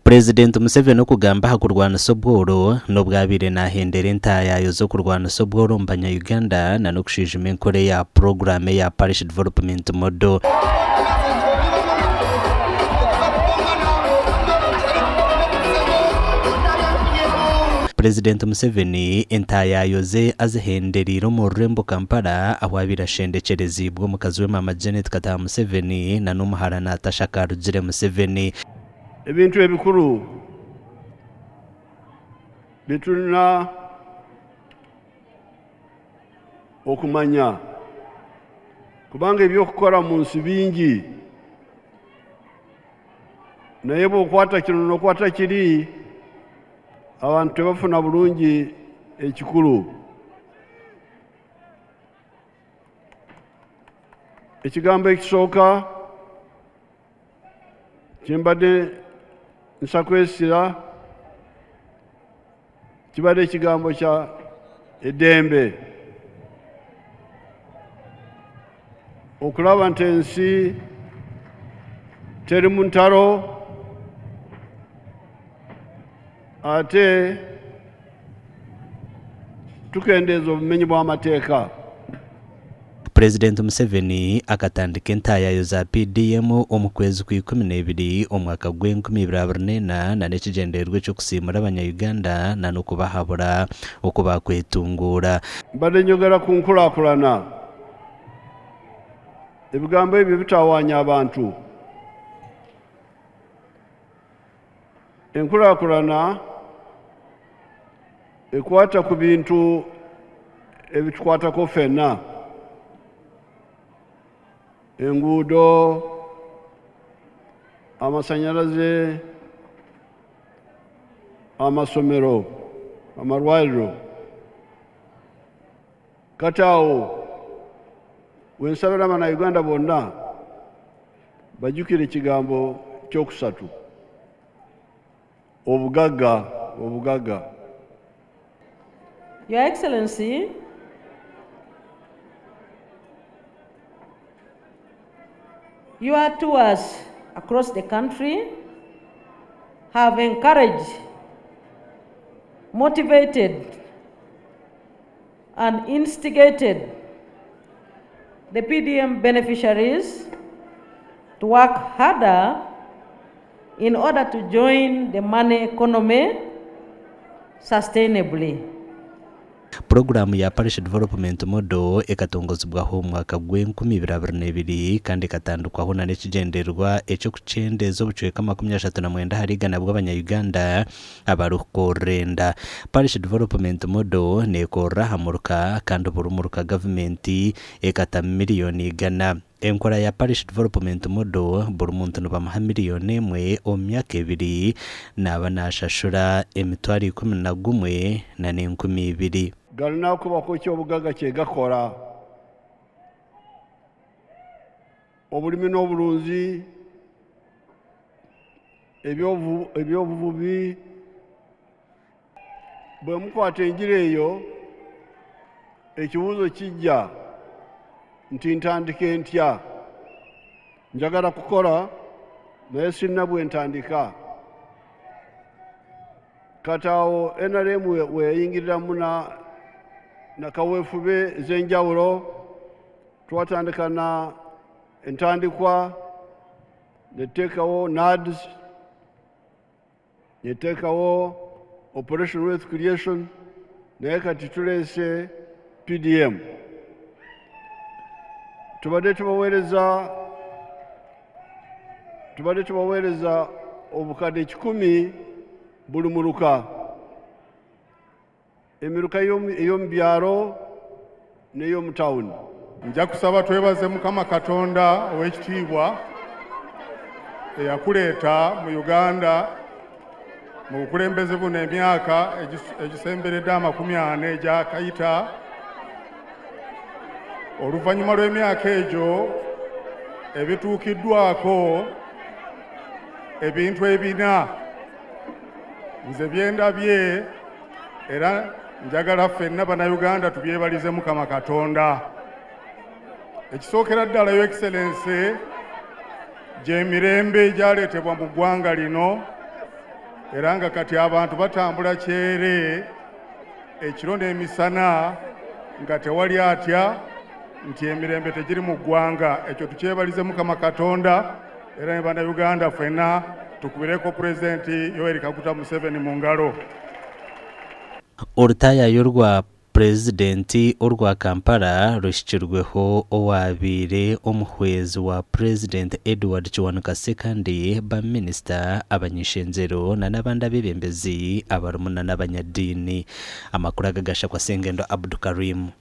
Purezidenti Museveni okugamba aha kurwanisa obworo n'obu abaire nahendera entayaayo z'okurwanisa obworo omu banya Uganda na n'okushwijuma enkora eya puroguraamu eya Parish Development Model. Purezidenti Museveni entayaayo ze azihenderiire omu rurembo Kampala ahu abaire ashendekyereziibwe omukazi we Maama Janet Kataha Museveni na n'omuhara Natasha Karugire Museveni. Ebintu ebikuru bi tulina okumanya kubanga eby'okukora omu nsi bingi naye bw'okwata kinu n'okwata kiri abantu tibafuna burungi ekikuru. Ekigambo ekisooka Kyembade nsa kwesira kibade ekigambo kya edembe. Okuraba nti ensi terimu ntaro ate tukendeeza obumenyi bw'amateeka. Purezidenti Museveni akatandika entaayayo za PDM omu kwezi kwa 12 omwaka gw'enkumi ibiri abiri n'ena na n'ekigyendererwa eky'okusiimura abanya Uganda na n'okubahabura oku baakwetunguura. Mbadde nyogera ku nkurakurana. Ebigambo ebyo bitawaanya abantu. Enkurakurana ekwata ku bintu ebitukwatako ffenna, enguudo, amasanyaraze, amasomero, amarwariro. Kati awo wensabira abanauganda bonna bajukire ekigambo kyokusatu. Obugagga, obugagga. Your Excellency, your tours across the country have encouraged, motivated, and instigated the PDM beneficiaries to work harder in order to join the money economy sustainably. Puroguraamu ya Parish Development Model ekatongozibwaho omu mwaka gw'enkumi ibiri 22 kandi ekatandikwaho na n'ekigyendererwa eky'okukyendeeza obucweka 39 ahari igana bw'abanya Uganda abarikukorera enda. Parish Development Model neekorera aha muruka kandi buri muruka gavumenti ekatamu miriyoni igana. Enkora ya Parish Development Model buri muntu nibamuha miriyoni emwe omu myaka ebiri naaba naashashura emitwaro 11 na n'enkumi ibiri. Galina kubako eky'obugaga kye gakora. Obulimi n'oburunzi. Eby'obuvubi, bwe mukwata engira eyo, ekibuuzo kijja nti ntandike ntya? Njagala kukora naye sirina bwe ntandika. Kati awo nrm weyayingiriramu na kaweefube ez'enjawulo, twatandika na entandikwa. Neteekawo NAADS, neteekawo Operation Wealth Creation, naye kati tuleese PDM. Tubadde tubaweereza tubadde tubaweereza obukadde kikumi buli muruka. Emiruka ey'omu byaro n'ey'omu tawuni. Nja kusaba twebaze Mukama Katonda ow'ekitiibwa eyakuleeta mu Uganda mu bukulembeze buno emyaka egisemberedde 40 egyakayita. Oluvannyuma lw'emyaka egyo ebituukiddwako ebintu ebina nze byendabye era njagala ffenna bannayuganda tubyebalize Mukama Katonda. Ekisookera ddala Your Excellency gy'emirembe egyaleetebwa mu ggwanga lino. Era nga kati abantu batambula kyere ekiro n'emisana nga tewali atya nti emirembe tegiri mu ggwanga. Ekyo tukyebalize Mukama Katonda era ne Bannayuganda ffenna tukubireko Pulezidenti Yoweri Kaguta Museveni mu ngalo. Orutaayaayo rwa Purezidenti orwa Kampala ruhikirweho owaabaire omuhwezi wa Purezidenti Edward Kiwanuka Ssekandi, ba minisita, abany'ishengyero na n'abandi abeebembezi abarimu na n'abanyadiini. Amakuru aga gashakwa Sengendo Abdukarim.